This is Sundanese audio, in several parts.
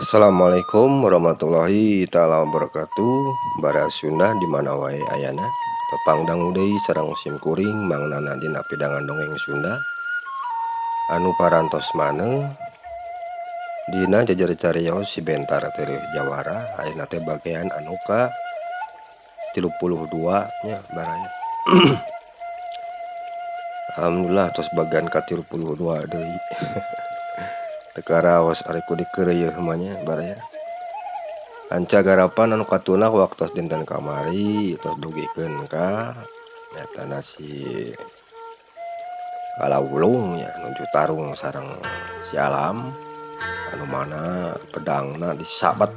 Assalamualaikum warahmatullahi taala wabarakatuh. Bara Sunda di mana wae ayana, tepang dangu deui sareng sim kuring Mang Nana dina pidangan dongeng Sunda anu parantos maneh dina jejer carios si bentar teureun jawara ayeuna teh bagian anu ka 32 nya baraya. Alhamdulillah tos bagian ka 32 deui. Teu karaos ari ku dikeureuyeun mah nya baraya. Anca garapan anu katuna waktos dinten kamari tos dugikeun ka nyatana si Kalawulung nya nuju tarung sareng si Alam anu mana pedangna disabat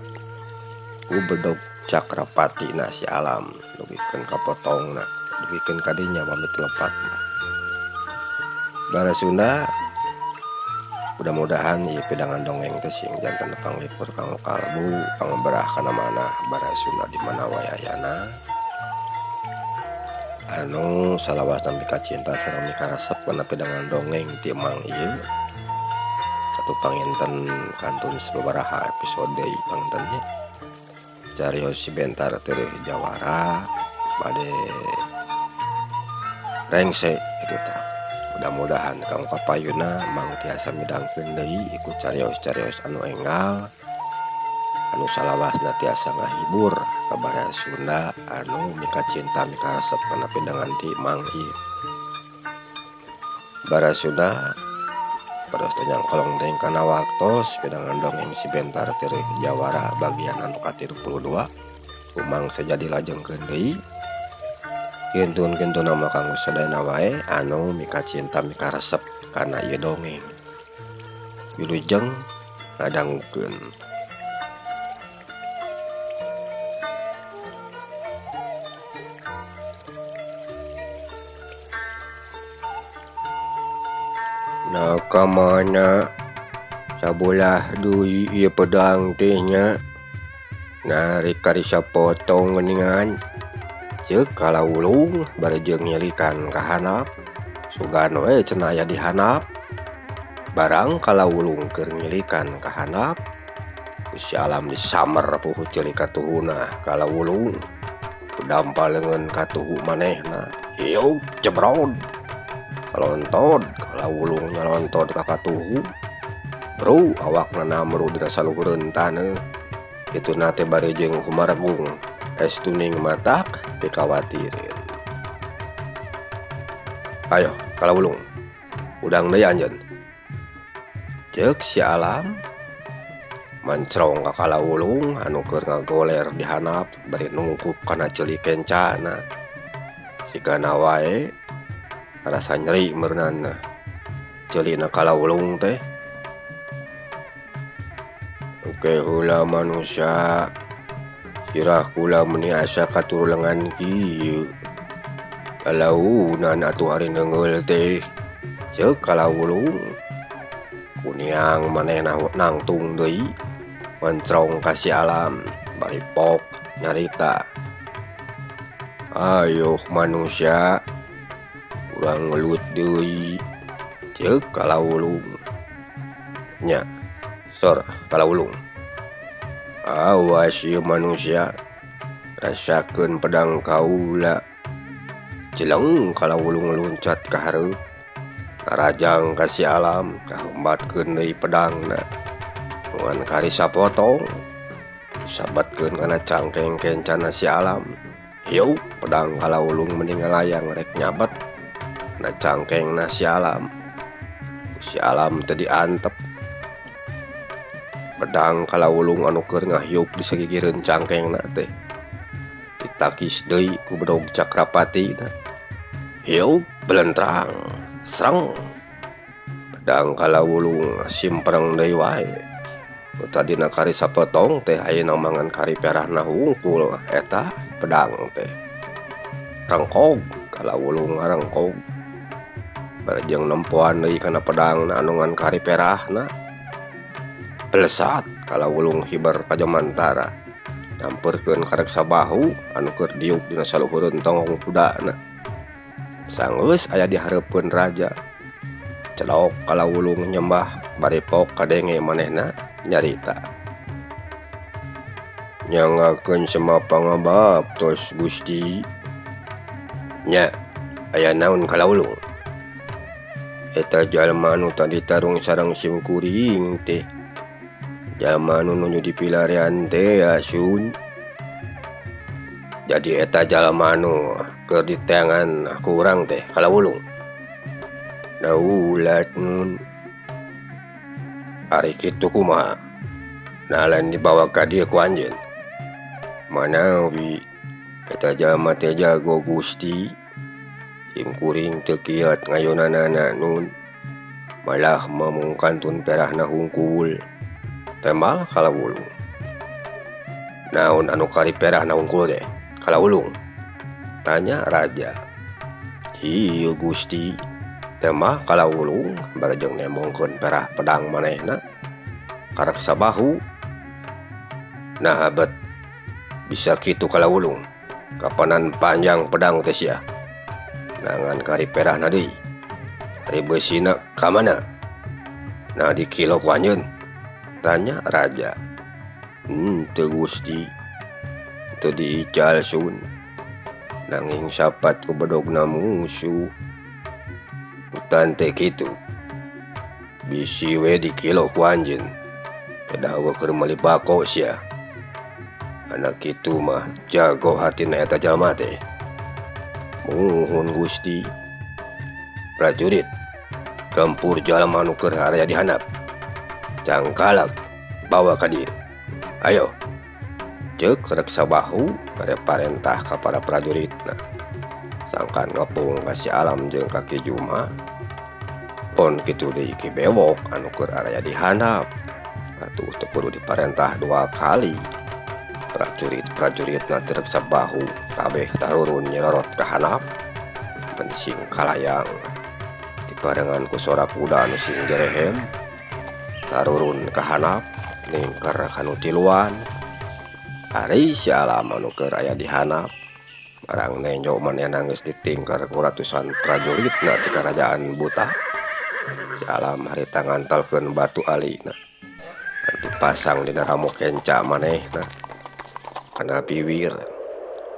ku bedog Cakrapatina si Alam dugikeun ka potongna dugikeun ka dinya pamit lepat. Bara Sunda, mudah-mudahan ieu pidangan dongeng teh sing janten panglipur kanggo kalbu pangobrah kana manah bara Sunda di mana wae ayana anu salawasna mikacinta sareng mikaresep kana pidangan dongeng ti Emang ieu atuh panginten kantun sababaraha episode deui panginten nya. Carios si bentar teureun jawara bade rengse kitu tah. Mudah-mudahan kanggo kapayunna Mang tiasa midangkeun deui ku carios-carios anu enggal anu salawasna tiasa ngahibur ka baraya Sunda anu mikacinta mikaresep kana pidangan ti Mang ieu. Baraya Sunda pados teu nyangkolong teuing kana waktos pidangan dongeng si bentar teureun jawara bagian anu ka-32 ku Mang Seja dilajengkeun deui. Kintun-kintun mah kanggo sadayana wae anu mikacinta mikaresep kana ieu dongeng. Wilujeng ngadangukeun. Nah ka mana sabolah deui ieu pedang teh nya narik karisa potong geuningan. Ceuk Kalawulung bari jeung ngilikan ka handap sugan we cenah aya di handap. Barang Kalawulung keur ngilikan ka handap ku si Alam disamber puhu ceulik katuhuna Kalawulung kudampal leungeun katuhu manehna hiuk jebrod kalontod Kalawulung nyalontod ka katuhu bru awakna namru dina saluhureun taneuh kituna teh bari jeung humaregung es tuning matak dikawatirin. Ayo Kalawulung udang deui anjeun. Ceuk si Alam mancrong ka Kalawulung anu keur ngagoler di handap bari nungkup kana ceuli kencana. Sigana wae rasa nyeri meureunan ceulina Kalawulung teh. Oke heula manusia sirah kula meuni asa katurulengan kieu. Kalaunan atuh ari neungeul teh. Ceuk Kalawulung kuniang manehna nangtung deui mencrong ka si Alam bari pok nyarita. Ayo manusia urang ngelut deui. Ceuk Kalawulung nya sor Kalawulung. Awas ieu manusia rasakeun pedang kaula. Jeleng Kalawulung luncat ka hareup narajang ka si Alam kahembatkeun deui pedangna ngan karisa potong disabatkeun kana cangkeng kencana si Alam. Hiuk pedang Kalawulung mending ngalayang rek nyabat kana cangkengna si Alam. Si Alam teh diantep pedang Kalawulung anu keur ngahiup di sagigireun cangkengna teh ditakis deui ku bedog Cakrapati na. Hiup belentrang sereng pedang Kalawulung simpreng deui wae. Nu tadina karisa potong teh ayeuna mangan kari perahna hungkul eta pedang teh. Rengkog Kalawulung ngarengkog bari jeung nempoan deui kana pedangna anu ngan kari perahna. Belesat Kalawulung hiber ka jamantara nyamperkeun kareksa bahu anu keur diuk dina saluhureun tonghong kudana. Sanggeus aya di hareupeun raja. Celok Kalawulung nyembah bari pok kadenge manehna nyarita. Nyanggakeun Sema pangabaktos Gusti. Nya aya naon kalaulung? Eta jalma anu tadi tarung sareng simkuring teh. Jalma anu nuju dipilarian teh asun. Jadi eta jalma anu keur diteangan ku urang teh kalaulung. Daulat nun. Ari kitu kumaha? Nah lain dibawa ka dieu ku anjeun. Manawi eta jalma teh jago Gusti. Simkuring teu kiat ngayonanana nun. Malah mah kantun perahna hungkul. Tembal kalaulung. Naon anu kari perahna hungkul teh? Kalaulung. Tanya raja. Ieu Gusti. Tembal kalaulung barajeng nembongkeun perah pedang manehna. Karak sabahu. Nah bet bisa kitu kalaulung. Kapanan panjang pedang teh sia. Nangan kari perahna deui. Ari beusina ka mana? Nah dikilo ku anjeun. Tanya raja. Teu Gusti. Teu diical sun. Nanging sapat ku bedogna musuh. Hutan teh kitu. Bisi we dikilo ku anjeun. Pedah keur meuli bako sia. Anak kitu mah jago hatina eta jalma teh. Muhun Gusti. Prajurit gempur jalma anu keur aya di handap. Cangkalak bawa ka dieu. Ayo. Ceuk Reksa Bahu bade parentah ka para prajuritna. Sangkan ngepung ka si Alam jeung ka Ki Juma. Pon kitu deui Ki Bewok anu keur aya di handap. Atuh teu kudu diparentah dua kali. Prajurit-prajuritna teh Reksa Bahu kabeh tarurun nyerorot ka handap. Bensing kalayang dibarengan ku sora kuda anu sing jerehem. Tarurun ka handap ningker kanu tiluan. Ari si Alam anu keur aya di handap barang nenjo manehna geus ditingker ku ratusan prajuritna ti karajaan buta. Si Alam harita ngantalkeun batu alina anu dipasang dina ramo kenca manehna kana biwir.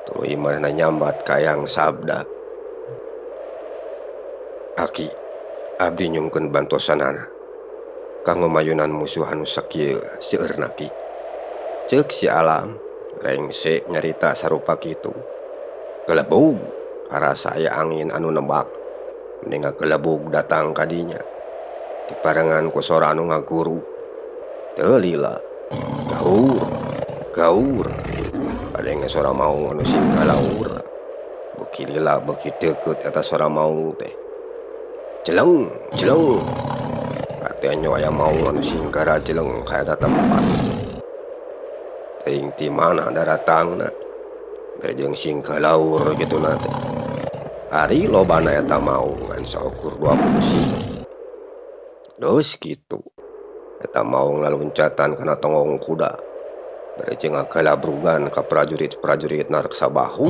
Tuluy manehna nyambat ka Eyang Sabda. Aki, abdi nyungkeun bantosanana kanggo mayunan musuh anu sakieu seueurna ki. Ceuk si Alam rengse nyarita sarupa kitu. Gelebug karasa aya angin anu nebak mending gelebug datang ka dinya. Diparengan ku sora anu ngaguru. Teu lila. Gaur, gaur. Kadenge sora maung anu sing galaur. Beuki lila beuki deukeut eta sora maung teh. Jeleng, jeleng. Katenyo aya maung anu sing garajeleng ka eta tempat. Teuing ti mana daratangna. Bere jeung sing galaur kituna teh. Ari lobana eta maung ngan saukur 20 siki. Geus kitu. Eta maung laluncatan kana tonggong kuda. Bere jeung ngagalabrugan ka prajurit-prajurit Reksa Bahu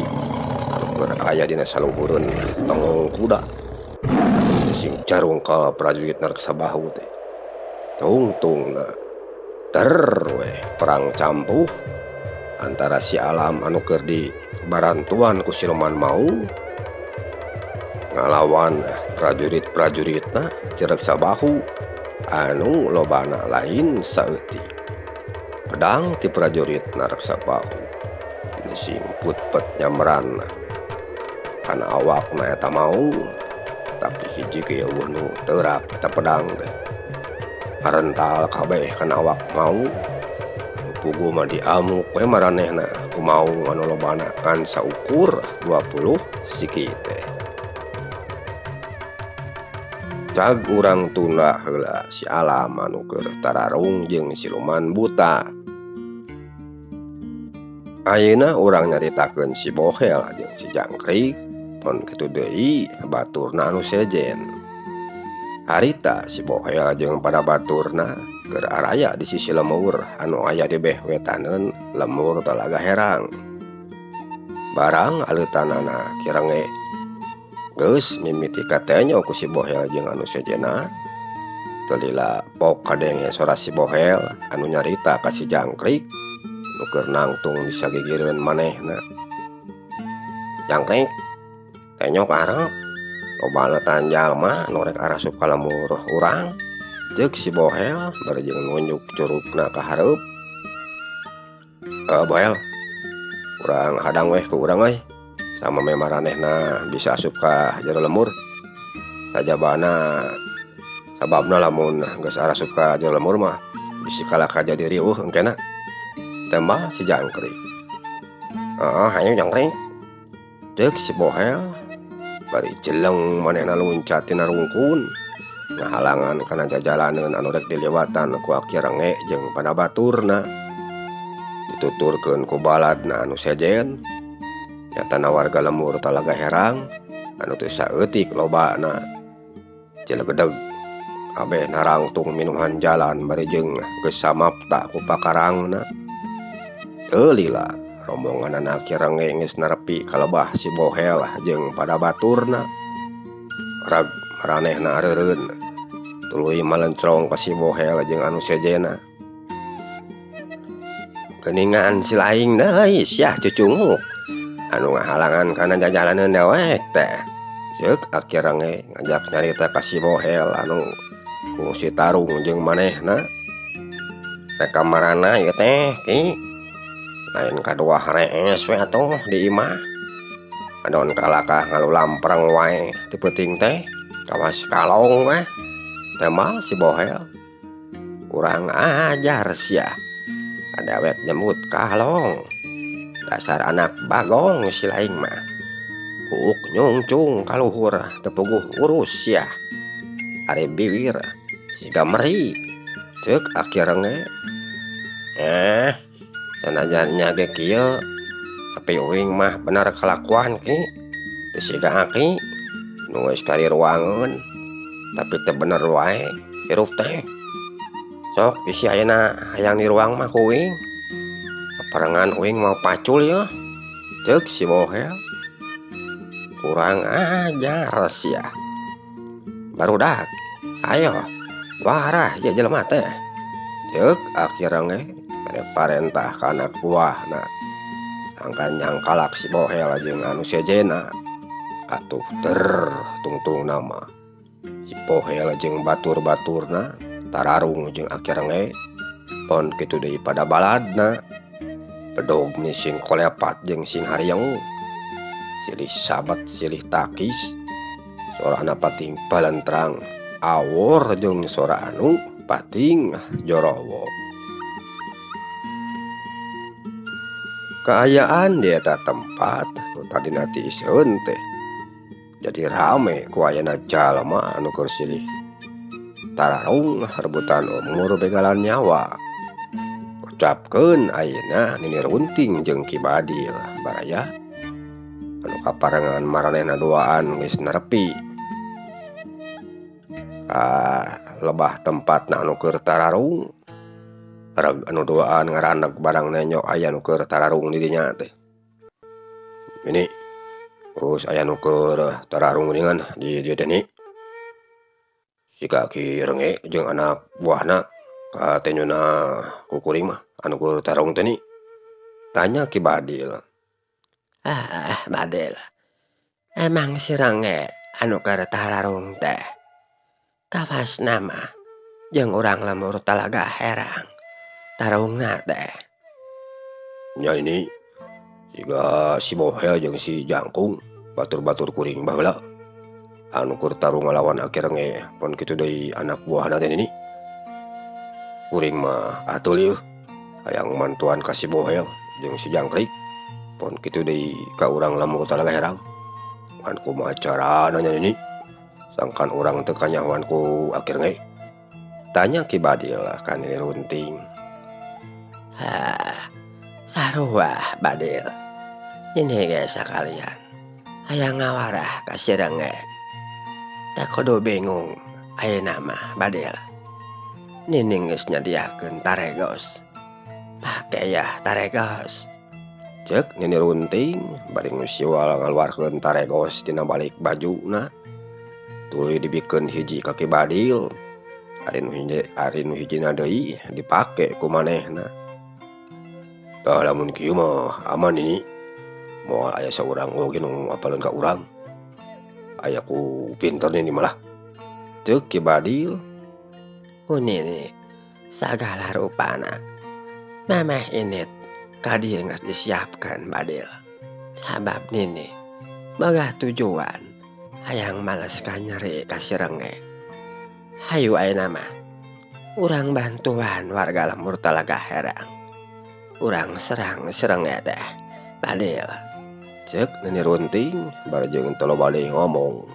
anu keur aya dina saluhureun tonggong kuda. Sing carungkal prajurit Reksa Bahu teh. Tungtungna ter weh perang campuh antara si Alam anu keur dibarantuan ku siluman maung ngalawan prajurit-prajuritna ti Reksa Bahu anu lobana lain saeutik. Pedang ti prajurit Reksa Bahu sing putpet nyamran kana awakna eta maung, tapi hiji ge eueuh nu teurak eta pedang teh. Karental kabeh kana awak maung. Puguh mah diamuk we maranehna ku maung anu lobana ngan saukur 20 siki teh. Cag urang tunda heula si Alam anu keur tararung jeung siluman buta. Ayeuna urang nyaritakeun si Bohel jeung si Jangkrik pon kitu deui baturna anu sejen. Harita si Bohel jeung pada baturna keur araya di sisi lemur anu aya di beh wetaneun lemur Talaga Herang. Barang aleutanana kirenge geus mimiti katenyo ku si Bohel jeung anu sejenna. Teu lila pok kadenge sora si Bohel anu nyarita ka si Jangkrik nu keur nangtung di sagigireun manehna. Jangkrik tenyok arep loba letan jalma nu rek arasup ka lembur urang, ceuk si Bohel bari jeung nunjuk curugna ka hareup. Bohel, urang hadang weh ku urang euy, sameme maranehna bisa asup ka jero lembur. Sajabana sababna lamun geus arasup ka jero lembur mah bisi kalaka jadi riuh engkena, tembal si Jangkrik. Heeh, hayu Jangkrik, ceuk si Bohel bari jeleng manehna luncat tina rungkun ngahalangan kana jajalaneun anu rek diliwatan ku Aki Renge jeung pada baturna. Dituturkeun ku baladna anu sejen, nyatana warga lembur Talaga Herang anu teu saeutik lobana. Cilegedeg kabeh narangtung minuhan jalan bari jeung geus samapta ku pakarangna. Teu lila rombonganana Aki Renge geus nerepi ka lebah si Bohel jeung pada baturna. Rag maranehna areureun tuluy malencrong ka si Bohel jeung anu sejena. Geuningan si laing deui sia cucunguk anu ngahalangan kana jajalaneun dewek teh, ceuk Aki Renge ngajak nyarita ka si Bohel anu kungsi tarung jeung manehna. Rek ka marana ieu teh ki, lain kadua rees we atuh di imah. Adon kalakah ngalulampreng wae ti peuting teh kawas kalong we, tembal si Bohel. Kurang ajar sia, kadewek nyebut kalong. Dasar anak bagong si laing mah. Huuk nyungcung kaluhur teu puguh urus sia. Ari biwir siga meri, ceuk Aki Renge. Sanajan nya ge kieu, tapi uing mah bener kalakuan ki. Teu siga aki nu geus kariruangeun, tapi teu bener wae hirup teh. Sok bisi ayeuna hayang diruang mah ku uing. Paparengan uing mau pacul yeuh, ceuk si Bohel. Kurang ajar sia. Barudak, ayo warah ieu jelema teh, ceuk Aki Renge mere parentah ka anak buahna. Sangkan nyangkalak si Bohel jeung anu sejena. Atuh ter tungtungna mah si Bohel jeung batur-baturna tararung jeung Aki Renge. Pon kitu deui pada baladna. Bedog ni sing kolepat jeung sing harieng, silih sabat silih takis, sorana pating palentrang awor jeung sora anu pating jorowo. Kaayaan di eta tempat nu tadina tiiseun teh jadi rame ku ayana jalma anu keur silih tararung rebutan umur begalan nyawa. Ucapkeun ayeuna Nini Runting jeung Ki Badil baraya anu kaparengan maranehna duaan geus nerepi ka lebah tempatna anu keur tararung. Reg anu duaan ngaraneg barang nenyo aya nu keur tararung di dinya teh. Ini terus aya nu keur tararung geuningan di dieu teh ni. Si Aki Renge jeung anak buahna ka tenyona ku kuring mah anu keur tarung teh ni, tanya Ki Badil. Ah, Badil, emang si Renge anu keur tararung teh kawas nama jeung urang lembur Talaga Herang tarungna teh. Nya ini siga si Bohel jeung si Jangkung batur-batur kuring baheula anu keur tarung ngalawan Aki Renge pon kitu deui anak buahna teh nini. Kuring mah atul ieu hayang mantuan ka si Bohel jeung si Jangkrik pon kitu deui ka urang lembur Talaga Herang. Ngan kumaha carana nya nini sangkan urang teu kanyahoan ku Aki Renge, tanya Ki Badil ka Nini Runting. Hah, sarua Badil, ini ge sakalian hayang ngawarah ka si Renge. Teu kudu bingung ayeuna mah Badil. Nini geus nyadiakeun taregos. Pake yah taregos, ceuk Nini Runting bari ngusiwal ngaluarkeun taregos tina balik bajuna. Tuluy dibikeun hiji ka Ki Badil, ari nu hijina deui dipake ku manehna. Tah lamun kieu mah aman ini. Moal aya saurang oge nu apaleun ka urang. Aya ku pinter nini malah. Ceuk Ki Badil. Ku nini sagala rupana. Mameh init ka dieu geus disiapkeun Badil. Sabab nini boga tujuan hayang males kanyeri ka si Renge. Hayu ayeuna mah urang bantuan warga lembur Talaga Herang. Urang serang si Renge teh Badil. Ceuk Nini Runting bari jeung teu loba deui ngomong.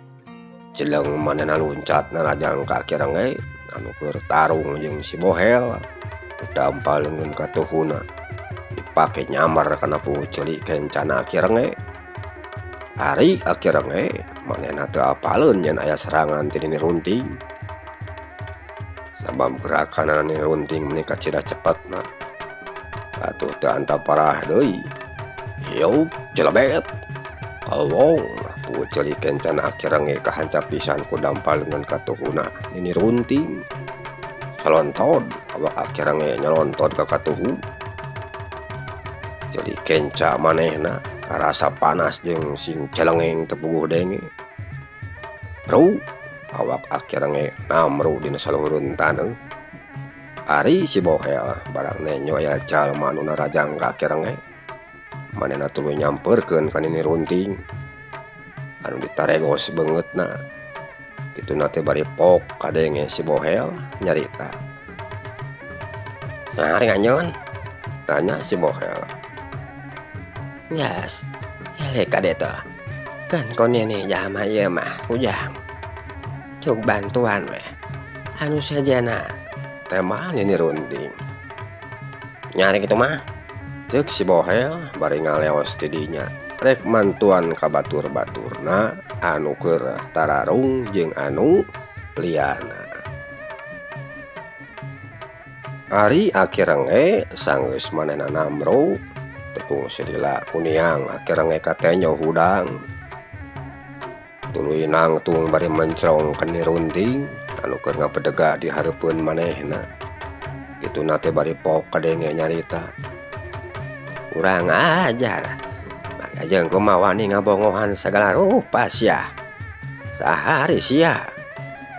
Jeleng manehna luncat narajang ka Ki Renge anu keur tarung jeung si Bohel. Dampal leungeun katuhuna dipake nyamar kana puguh ceuli kencana Ki Renge. Ari Aki Renge manehna teu apaleun yen aya serangan ti Nini Runting. Sabab gerakanna Nini Runting meuni kacida cepetna. Atuh teu antap parah deui. Hiup jelebet. Kawong puguh ceuli kencana Aki Renge kahancap pisan ku dampal leungeun katuhuna Nini Runting. Salontod awak Aki Renge nyalontod ka katuhu. Ceuli kenca manehna karasa panas jeung sing celengeng teu puguh denge. Bro, awak Aki Renge namru dina saluhureun taneuh. Ari si Bohel barang nenyo aya jalma anu narajang ka Aki Renge. Manehna tuluy nyamperkeun ka Nini Runting anu ditaregos beungeutna. Kituna teh bari pok kadenge si Bohel nyarita. Nah, ari nganjeun? Tanya si Bohel. Gas, eleh ka ditu. Kan ku nini jalma ieu mah ujang. Cuk bantuan weh. Anu sejenna tema Nini Runting. Nyari kitu mah. Ceuk si Bohel bari ngaleos ti dinya. Rek mantuan ka batur-baturna anu keur tararung jeung anu liana. Ari Aki Renge sanggeus manehna namro teu kungsi lila kuniang Aki Renge katenyo hudang. Tuluy nangtung bari mencrong ka Nini Runting anu keur ngapedega di hareupeun manehna. Kituna teh bari pok kadenge nyarita. Urang ajar. Jeung kumaha wani ngabongohan sagala rupa sia. Sahari sia?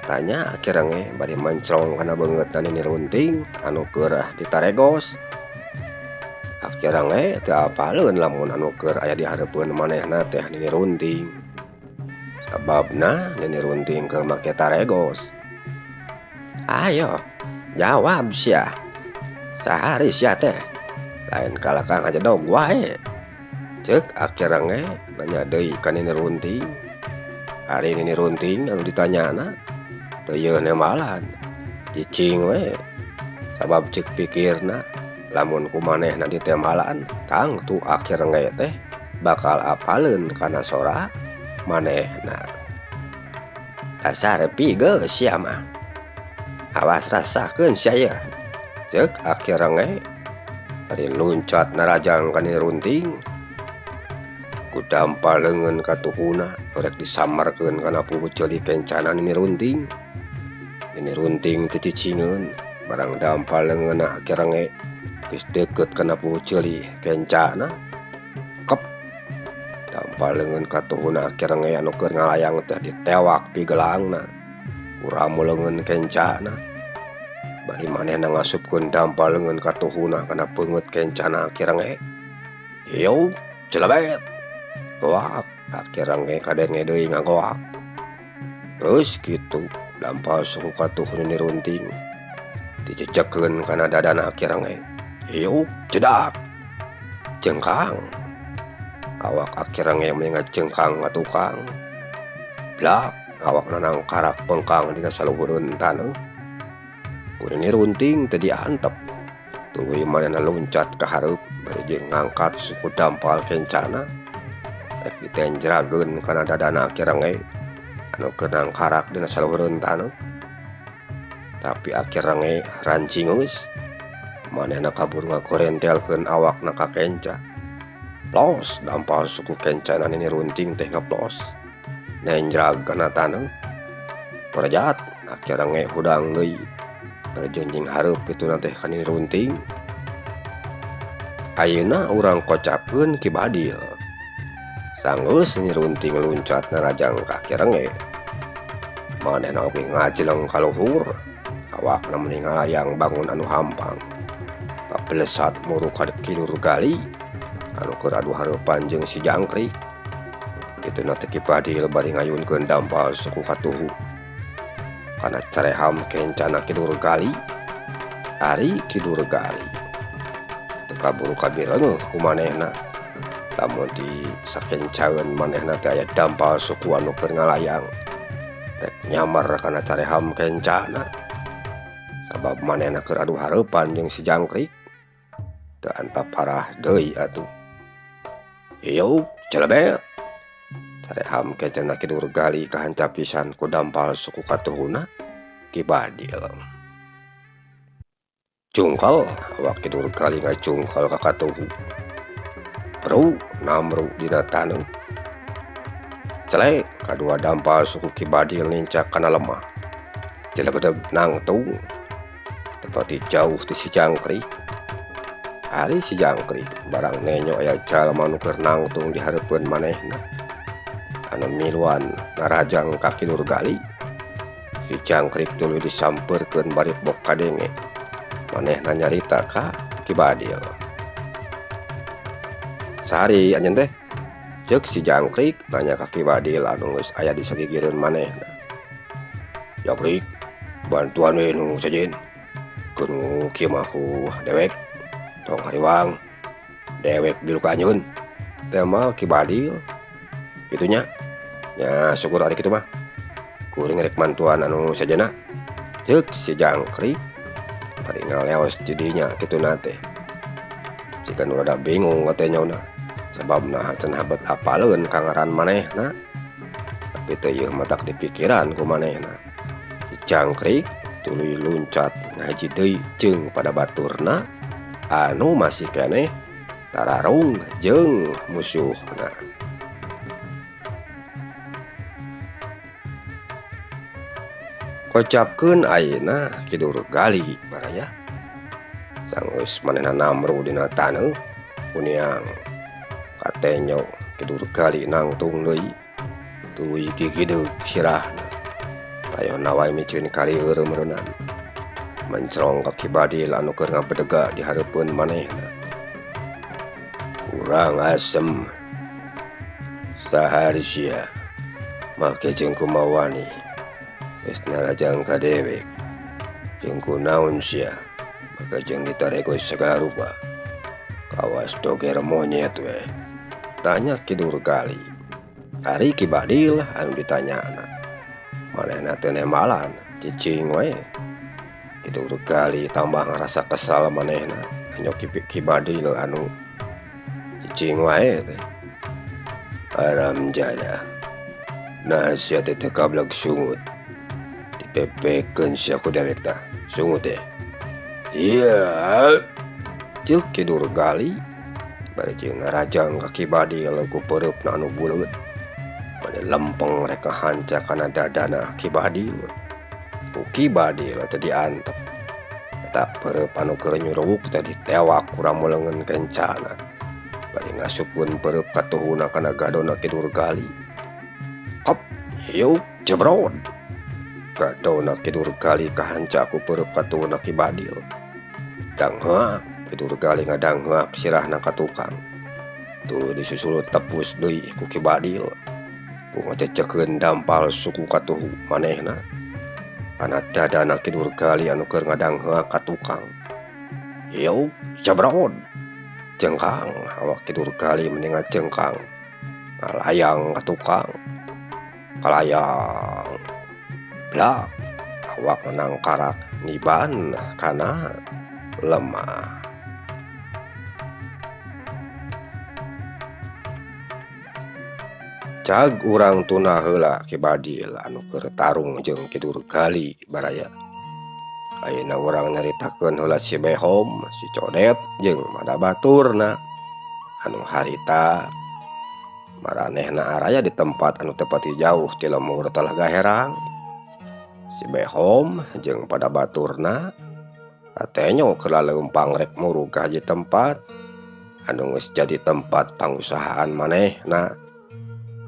Tanya Aki Renge bari mencrong kana beungeutna Nini Runting anu keur ditaregos. Aki Renge teu apaleun lamun anu keur aya di hareupeun manehna teh Nini Runting. Sababna Nini Runting keur make taregos. Ayo, jawab sia. Sahari sia teh. Lain kalakah ngajedog wae. Ceuk Aki Renge nanya deui ka Nini Runting. Ari Nini Runting anu ditanyana teu yeuh nembalan. Cicing we. Sabab ceuk pikirna lamun ku manehna ditembalan tangtu Aki Renge teh bakal apaleun kana sora manehna. Dasar pigeus sia mah. Awas rasakeun sia yeuh. Ceuk Aki Renge bari luncat narajang ka Nini Runting. Ku dampal leungeun katuhuna rek disamarkeun kana puguh ceuli kencana Nini Runting. Nini Runting teu cicingeun barang dampal leungeunna Aki Renge geus deukeut kana puguh ceuli kencana. Kep. Dampal leungeun katuhuna Aki Renge anu keur ngalayang teh ditewak pigelangna. Ku ramu leungeun kencana. Bari manehna ngasupkeun dampal leungeun katuhuna kana peungeut kencana Aki Renge. Hiup celebet. Goak, Aki Renge kadenge deui ngagoak. Geus kitu dampal suku katuh Nini Runting dicecekeun kana dadana Aki Renge. Hiup cedak. Cengkang. Awak Aki Renge meni ngacengkang ka tukang. Blak, awakna nangkarak pengkang dina saluhureun taneuh. Ku Nini Runting teu diantep. Tuluy manehna luncat ka hareup bari jeung ngangkat suku dampal kencana. Rek ditenjrageun kana dadana Aki Renge anu keur nangkarak dina saluhureun taneuh. Tapi Aki Renge rancingeus. Manehna kabur ngagorentelkeun awakna ka kenca. Plos dampal suku kencana Nini Runting teh ngeplos. Nenjrag kana taneuh. Korejat Aki Renge hudang deui. Bari jeung hareup kituna teh ka Nini Runting. Ayeuna urang kocapkeun Ki Badil. Sanggeus Nyi Runting luncat narajang ka Ki Renge. Manehna oge ngajeleng ka luhur, awakna meni ngalayang bangun anu hampang. Kapelesat muru ka Ki Durgali anu keur adu hareupan jeung si Jangkrik. Kituna teh Ki Badil bari ngayunkeun dampal suku katuhu. Kana careham kencana Ki Durgali, ari Ki Durgali teu kaburu kabirengeuh ku manehna. Lamun di sakencaeun manehna teh aya dampal suku anu keur ngalayang rek nyamar kana careham kencana. Sabab manehna keur adu hareupan jeung si Jangkrik. Teu antap parah deui atuh. Ieu celebet. Careham kencana Ki Durgali kahanca pisan ku dampal suku katuhuna Ki Badil. Cungkal awak Ki Durgali ngacungkal ka katuhu. Bru namru dina taneuh. Celek kadua dampal suku Ki Badil nincak kana lemah. Cilegedeg nangtung. Tepati jauh ti si Jangkrik. Ari si Jangkrik barang nenyo aya jalma nu keur nangtung di hareupeun manehna. Anu miluan ngarajang ka Ki Durgali. Si Jangkrik tuluy disampeurkeun bari bok kadenge. Manehna nyarita ka Ki Badil. Sari anjeun teh? Ceuk si Jangkrik nanya ka Ki Badil anu geus aya di sagigireun manehna. Jangkrik, bantuan we nu sejen. Keun nu kieu mah ku dewek. Tong hariwang. Dewek bilu ka anjeun. Teh mah Ki Badil. Kitu nya. Nya syukur ari kitu mah. Kuring rek mantuan anu sejenna. Ceuk si Jangkrik bari ngaleos jadinya kituna teh. Jika nu rada bingung katenyona. Sabab naha cenah bet apaleun ka ngaran manehna. Tapi teh ieu matak dipikiran ku manehna. Si Jangkrik tuluy luncat ngaji deui jeung pada baturna anu masih keneh tararung jeung musuhna. Kocapkeun ayeuna Ki Durgali baraya. Sanggeus manehna namru dina taneuh kuniang katenyo Ki Durgali nangtung deui tuluy gigideug sirahna. Tayona wae miceun kalieur meureunan. Mencrong ka Ki Badil anu keur ngabedega di hareupeun manehna. Kurang asem. Saha sia make jeung kumaha wani geus narajang ka dewek. Jeung kunaon sia maka jeung ditarego segala rupa. Kawas doger monyet we. Tanya Ki Durgali. Ari Ki Badil anu ditanyana. Manehna teh nembalan cicing we. Ki Durgali tambah ngarasa kesal manehna. Anyo Ki Badil anu cicing wae teh. Aram jada. Nah sia teh teu kablek sungut. Dipepekeun sia ku dewek tah. Sungut teh. Iya. Ceuk Ki Durgali bari jeung ngarajang ka Ki Badil ku peureupna anu buleut. Bade lempeng rek ngahanca kana dadana Ki Badil. Ku Ki Badil teh diantep. Eta peureub anu keur nyuruwuk teh ditewak ku ramu leungeun kencana. Bari ngasupkeun peureub katuhuna kana gadona Ki Durgali. Hop, hiup jebrod. Gadona Ki Durgali kahanca ku peureub katuhuna Ki Badil. Dangheak Ki Durgali ngadangheak sirahna ka tukang. Tuluy disusul tepus deui ku Ki Badil. Ku ngacecekeun dampal suku katuhu manehna. Kana dadana Ki Durgali anu keur ngadangheak ka tukang. Hiup jebrod. Cengkang awak Ki Durgali meni ngacengkang. Ngalayang ka tukang. Kalayang. Blak awak nangkarak niban kana lemah. Cag urang tuna heula Ki Badil anu keur tarung jeung Ki Durgali baraya. Ayeuna urang nyaritakeun heula si Behom, si Codet jeung madabaturna anu harita maranehna araya di tempat anu teu pati jauh ti lembur Talaga Herang. Si Behom jeung padabaturna katenyo keur laleumpang rek murug ka hiji tempat. anu geus jadi tempat pangusahaan manehna.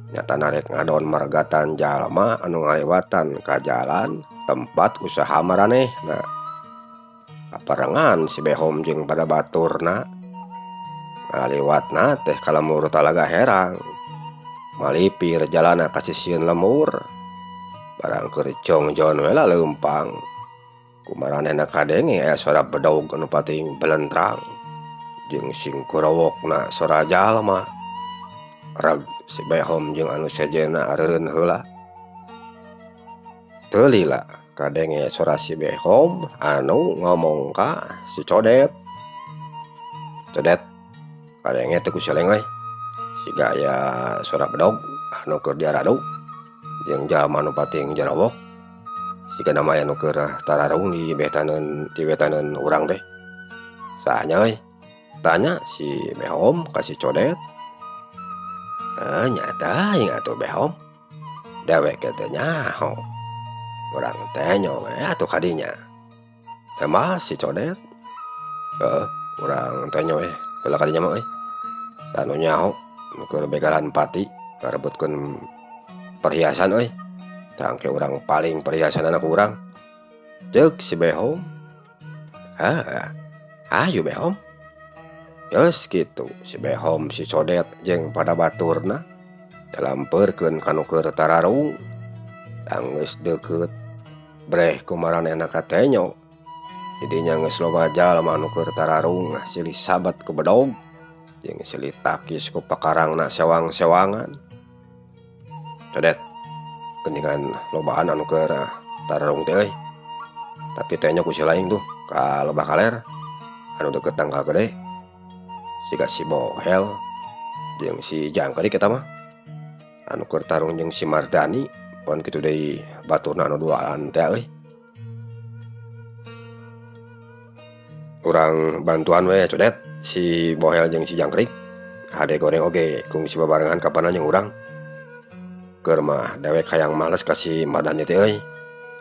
Nyata narek ngadon margatan jalma anu ngalewatan ka jalan tempat usaha maranehna. Kaparengan si Behom jeung pada baturna ngaliwatna teh ka lembur Talaga Herang. Malipir jalana ka sisieun lemur. Barang keur jongjon we leumpang. Ku maranehna kadenge aya sora bedog anu pating belentrang jeung singkurowokna sora jalma. Reg si Behom jeung anu sejenna areureun heula. Teu lila kadenge sora si Behom anu ngomong ka si Codet. Codet kadenge teh ku si Leng euy. Siga aya sora bedog anu keur diaradu jeung jalma anu pating jarowok. Siga nama aya nu keur tararung di wetaneun urang teh. Saha nya euy? Tanya si Behom ka si Codet. Nyata aing atuh Behom. Dewek teh nyaho. Urang teh nyo we atuh kadinya. Tambah si Codet. Heeh, urang teh nyo we heula kadinya mah euy. Sanu nyaho nu keur begalan pati karebutkeun perhiasan euy. Tangke urang paling perhiasanana ku urang. Ceuk si Behom. Hah, ayo Behom. Geus kitu si Behom si Codet jeung pada baturna dalampeurkeun ka nu keur tararung. Sanggeus deukeut breh ku maranehna katenyo. Didinya geus loba jalma anu keur tararung silih sabat ku bedog jeung silih takis ku pakarangna sewang-sewangan. Codet geuningan lobaan anu keur tararung teh euy. Tapi tenyo ku si laing tuh ka Lebah Kaler anu deukeut tangkal gede. Siga si Bohel jeung si Jangkrik eta mah anu keur tarung jeung si Mardani pon kitu deui baturna anu duaan teh euy. Urang bantuan we Codet si Bohel jeung si Jangkrik. Hade goreng oge kungsi babarengan kapanan jeung urang. Keur mah dewek hayang males ka si Mardani teh euy.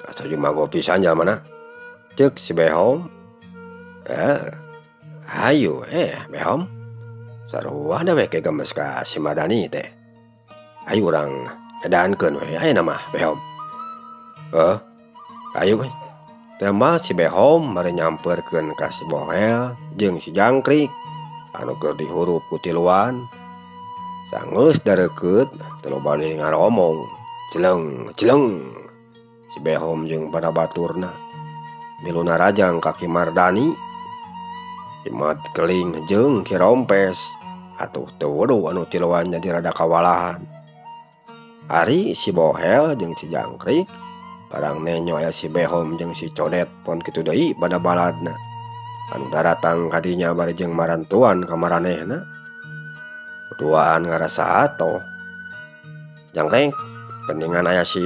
Asa jumago pisan jalmana. Ceuk si Behom. Hayu Behom. Sarua dewek ge gemes ka si Mardani teh. Ayo urang edaankeun we ayeuna mah Behom. Heuh, ayo we. Tembal si Behom bari nyamperkeun ka si Bohel jeung si Jangkrik anu keur dihurup ku tiluan. Sanggeus dareukeut teu loba deui ngaromong. Celeng celeng. Si Behom jeung pada baturna milu narajang ka Ki Mardani. Mat keling jeung Ki Rompes atuh teu weduh anu tiluan jadi rada kawalahan. Ari si Bohel jeung si Jangkrik barang nenyo aya si Behom jeung si Codet pon kitu deui pada baladna. Anu daratang kadinya bari jeung marantuan ka maranehna. Duaan ngarasa atoh. Jangkrik geuningan aya si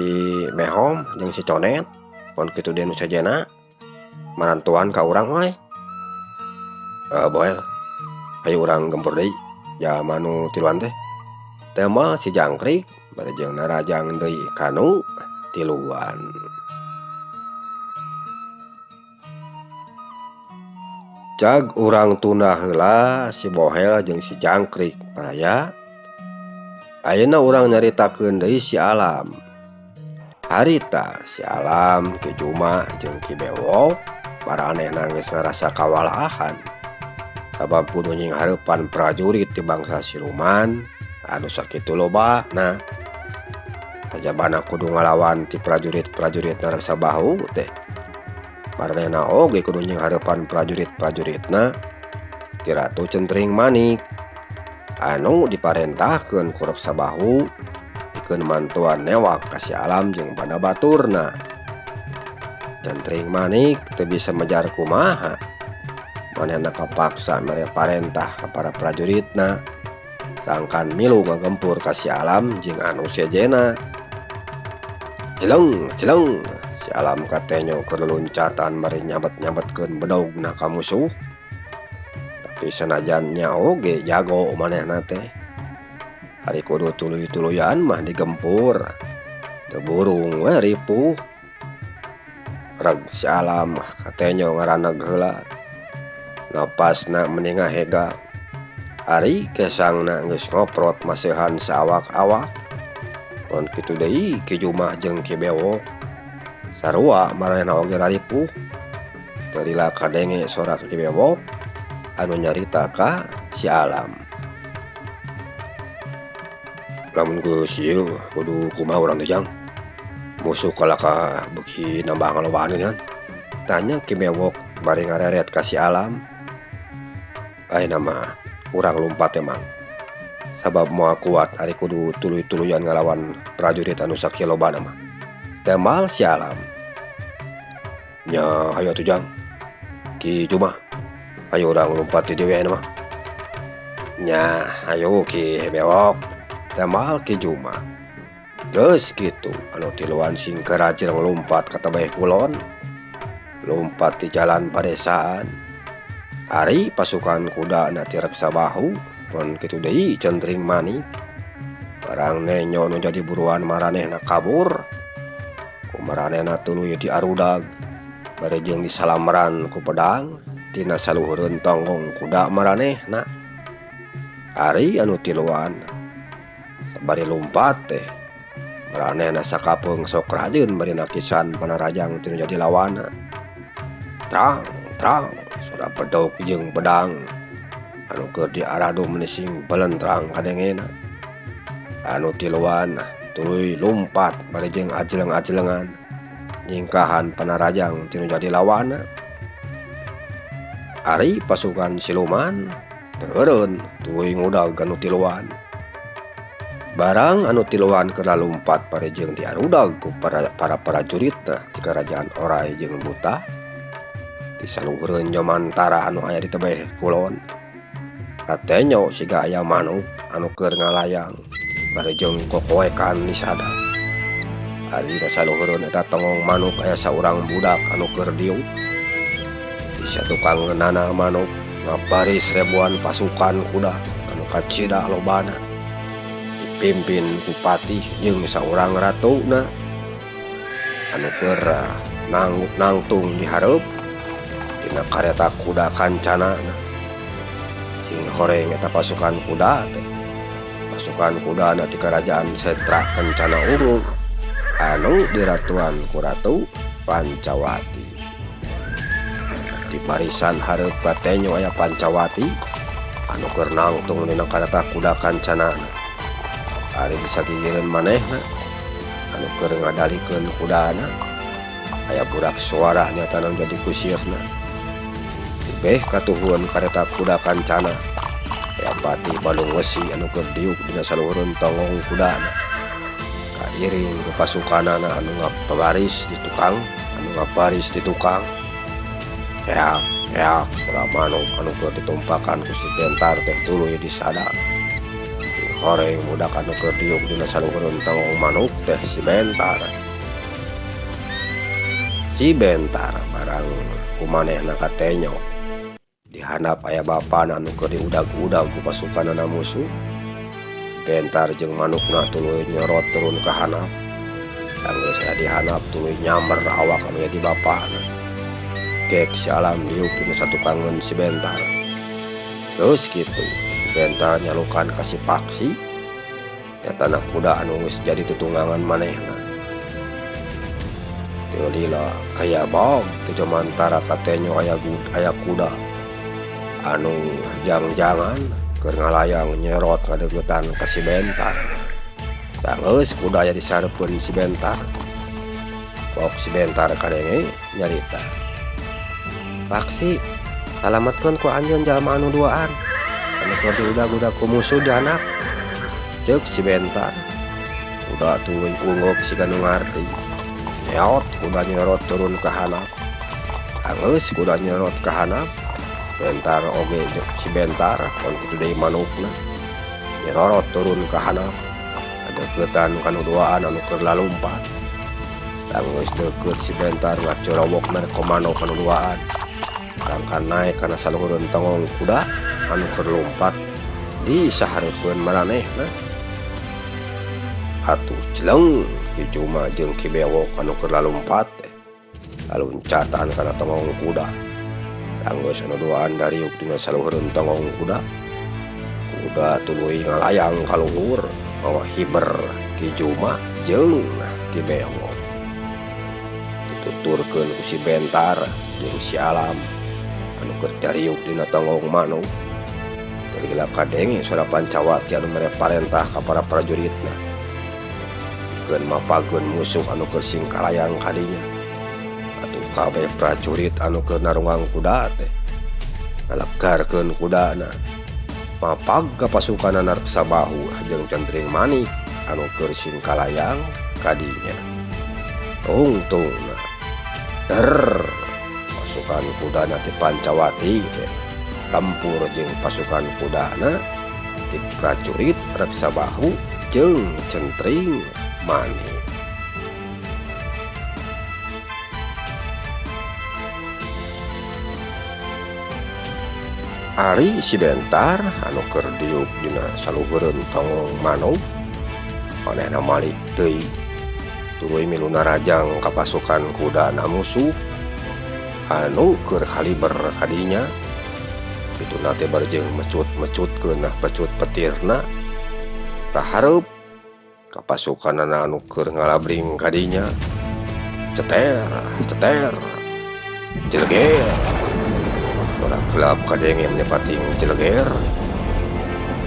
Behom jeung si Codet pon kitu deui nu sejenna marantuan ka urang we. Bohel, ayo urang gempur deui jalma nu tiluan teh. Tema si Jangkrik bari jeung narajang deui kanu tiluan. Cag urang tunda heula si Bohel jeung si Jangkrik baraya. Ayeuna urang nyaritakeun deui si Alam. Harita si Alam, Ki Juma jeung Ki Bewok maranehna geus ngarasa kawalahan. Sabab kudu nyinghareupan prajurit ti bangsa siluman anu sakitu lobana. Sajabana kudu ngalawan ti prajurit-prajurit nareksa bahu teh. Maranehna oge kudu nyinghareupan prajurit-prajuritna ti Ratu Centring Manik anu diparentahkeun ku Reksa Bahu pikeun mantuan newak ka si Alam jeung pada baturna. Centring Manik teu bisa mejar kumaha. Manehna kapaksa mere parentah ka para prajuritna sangkan milu ngagempur ka si Alam jeung anu sejenna. Jeleng jeleng si Alam katenyo keur luncatan bari nyabet-nyabetkeun bedogna ka musuh. Tapi sanajan nya oge jago manehna teh. Ari kudu tuluy-tuluyan mah digempur. Teu burung we ripuh. Reg si Alam katenyo ngaraneg heula. Napasna meni ngahega. Ari kesangna geus ngoprot maseuhan saawak-awak. Pon kitu deui Ki Jumah jeung Ki Bewok. Sarua maranehna oge raripuh. Teu lila kadenge sora Ki Bewok anu nyarita ka si Alam. Lamun geus ieu kudu kumaha urang teh Jang? Musuh kalakah beuki nambah ngalobaan geuningan? Tanya Ki Bewok bari ngareret ka si Alam. Ayeuna mah urang lumpat teh Mang. Sabab moal kuat ari kudu tuluy-tuluyan ngalawan prajurit anu sakieu lobana mah. Tembal si Alam. Nya hayu atuh Jang. Ki Jumah, hayu urang lumpat di dieu we ayeuna mah. Nya hayu Ki Bewok. Tembal Ki Jumah. Geus kitu anu tiluan singkera jeung lumpat ka tebeh kulon. Lumpat di jalan padesaan. Ari pasukan kuda na ti reksa bahu pon kitu deui centring manik. Barang nenyo nu jadi buruan maranehna kabur. Ku maranehna tuluy diarudag. Bari jeung disalamran ku pedang tina saluhureun tonggong kuda maranehna. Ari anu tiluan sabari lumpat teh maranehna sakapeung sok rajeun bari nakisan panarajang tinu jadi lawanna. Trang trang sora bedog jeung pedang anu keur diaradu meuni sing belentrang kadengena. Anu tiluan tuluy lumpat bari jeung ajleng-ajlengan nyingkahan panarajang tinu jadi lawanna. Ari pasukan siluman teu eureun tuluy ngudag anu tiluan. Barang anu tiluan keur lalumpat bari jeung diarudag ku para prajuritna ti karajaan Orai jeung Buta. Di saluhureun jomantara anu aya di tebeh kulon. Katenyo siga aya manuk anu keur ngalayang bari jeung kokoekan disada. Ari dina saluhureun eta tonggong manuk aya saurang budak anu keur diuk. Di satukangeunana manuk ngabaris ribuan pasukan kuda anu kacida lobana. Dipimpin ku patih jeung saurang ratuna anu keur nangtung di hareup dina kareta kuda kancanana. Sing horeng eta pasukan kuda teh. Pasukan kuda na ti karajaan Setra Kencana Ungu anu diratuan ku Ratu Pancawati. Di barisan hareup katenyo aya Pancawati anu keur nangtung dina kareta kuda kancanana. Ari disagigireun manehna anu keur ngadalikeun kudana aya budak suara nyata anu jadi kusieurna. Tibeh katuhuan kareta kuda kancana aya Patih Balung Wesi anu keur diuk dina saluhureun tonggong kudana. Kairing ku pasukanana anu ngabaris di tukang, anu ngabaris di tukang. Heak heak sora manuk anu keur ditumpakan ku si Bentar teh tuluy disada. Horeng budak anu keur diuk dina saluhureun tonggong manuk teh si Bentar. Si Bentar barang kumanehna katenyo. Dihandap aya bapana anu keur diudag-udag ku pasukanana musuh. Bentar jeung manukna tuluy nyorot turun ka handap. Sanggeus aya di handap tuluy nyamber awak anu jadi bapana. Gek si Alam diuk dina satukangeun si Bentar. Geus kitu Bentar nyalukan ka si Paksi nyatana kuda anu geus jadi tutunggangan manehna. Teu lila kaya bog teu jomantara katenyo aya kuda anu jang-jangan keur ngalayang nyerot ngadeuketan ka si Bentar. Sanggeus kuda aya disareupeun si Bentar. Pok si Bentar kadenge nyarita. Paksi, salametkeun ku anjeun jalma anu duaan. Anu keur diudag-udag ku musuh di handap. Ceuk si Bentar. Kuda tuluy ungguk siga nu ngarti. Nyeot kuda nyerot turun ka handap. Anggeus kuda nyerot ka handap. Bentar oge si Bentar pon kitu deui manukna. Nyerorot turun ka handap. Kadeuketan kanu duaan anu keur lalumpat. Sanggeus deukeut si Bentar ngacorowok mere komando kanu duaan. Sangkan naek kana saluhureun tonggong kuda anu keur lumpat di sahareupeun maranehna. Atuh jeleng Ki Juma jeung Ki Bewok anu keur lalumpat teh laluncatan kana tonggong kuda. Sanggeus anu duaan dariuk dina saluhureun tonggong kuda. Kuda tuluy ngalayang ka luhur mawa hiber Ki Juma jeung Ki Bewok. Dituturkeun ku si Bentar jeung si Alam anu keur dariuk dina tonggong manuk. Teu lila kadenge suara Pancawati anu mere parentah ka para prajuritna. Pikeun mapageun musuh anu keur singkalayang kadinya. Atuh kabeh prajurit anu keur narunggang kuda teh ngalegarkeun kudana. Mapag ka pasukanana Reksabahu jeung Centring Manik anu keur singkalayang kadinya. Tungtungna der pasukan kudana ti Pancawati teh tempur jeung pasukan kudana ti prajurit Reksabahu jeung Centring Manik. Ari si Bentar anu keur diuk dina saluhureun tonggong manuk manehna malik deui tuluy milu narajang ka pasukan kudana musuh anu keur haliber kadinya. Kituna teh bari jeung mecut-mecutkeun pecut petirna ka hareup ka pasukanana anu keur ngalabring kadinya. Ceter ceter jeleger suara gelap kadenge menyepating jeleger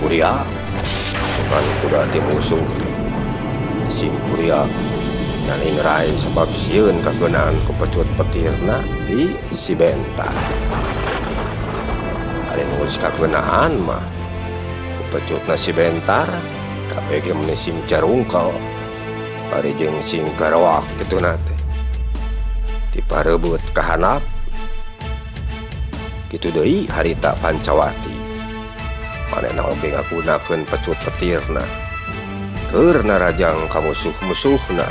kuria pasukan kuda ti musuh teh sing kuria nalingrai sabab sieun kageunaan ku pecut petirna di si Bentar. Ari nu geus kageunaan mah ku pecutna si Bentar kabeh ge meuni sing carungkel bari jeung sing garoak kituna teh diparebeut ka handap. Kitu deui harita Pancawati manehna oge ngagunakeun pecut petirna keur narajang ka musuh-musuhna.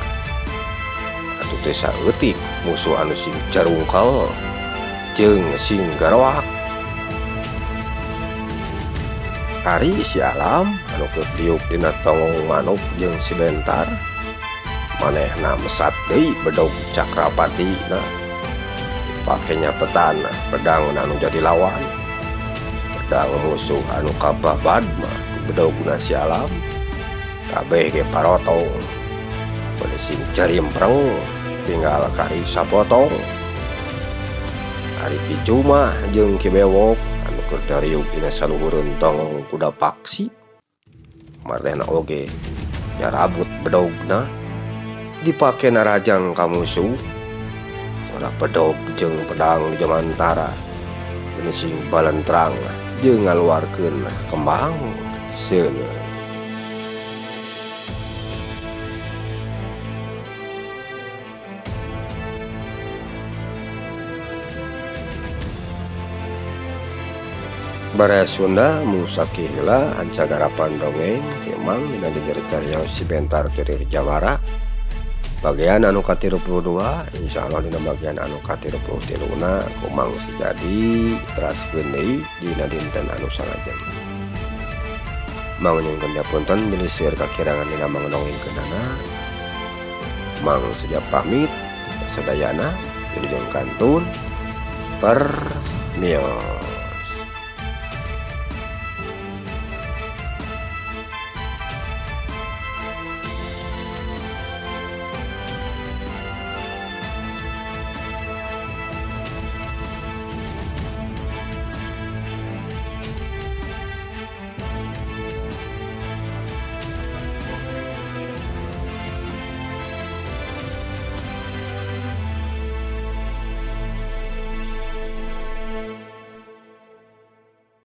Atuh teh saeutik musuh anu sing carungkel jeung sing garoak. Ari si Alam anu keur diuk dina tonggong manuk jeung si Bentar manehna mesat deui bedog Cakrapatina dipake nyapetan pedang anu jadi lawan. Pedang musuh anu kababad mah bedogna si Alam kabeh ge parotong bade sing carimpreng tinggal kari sapotong. Ari Ki Juma jeung Ki Bewok anu keur dariuk dina saluhureun tonggong kuda paksi manehna oge nyarabut bedogna dipake narajang ka musuh. Suara bedog jeung pedang di jamantara meuni sing balentrang jeung ngaluarkeun kembang seuneu. Baraya Sunda musaki heula ancagarapan dongeng ti Mang dina jejer carios si Bentar Tirir Jawara bagian anu ka-32. Insyaallah dina bagian anu ka-33na ku Mang Sejadi teraskeun deui dina dinten anu salajengna. Mang nyungkeun diapunten bilih seueur kakirangan dina Mang dongengkeunana. Mang Seja pamit sadayana wilujeng kantun permios.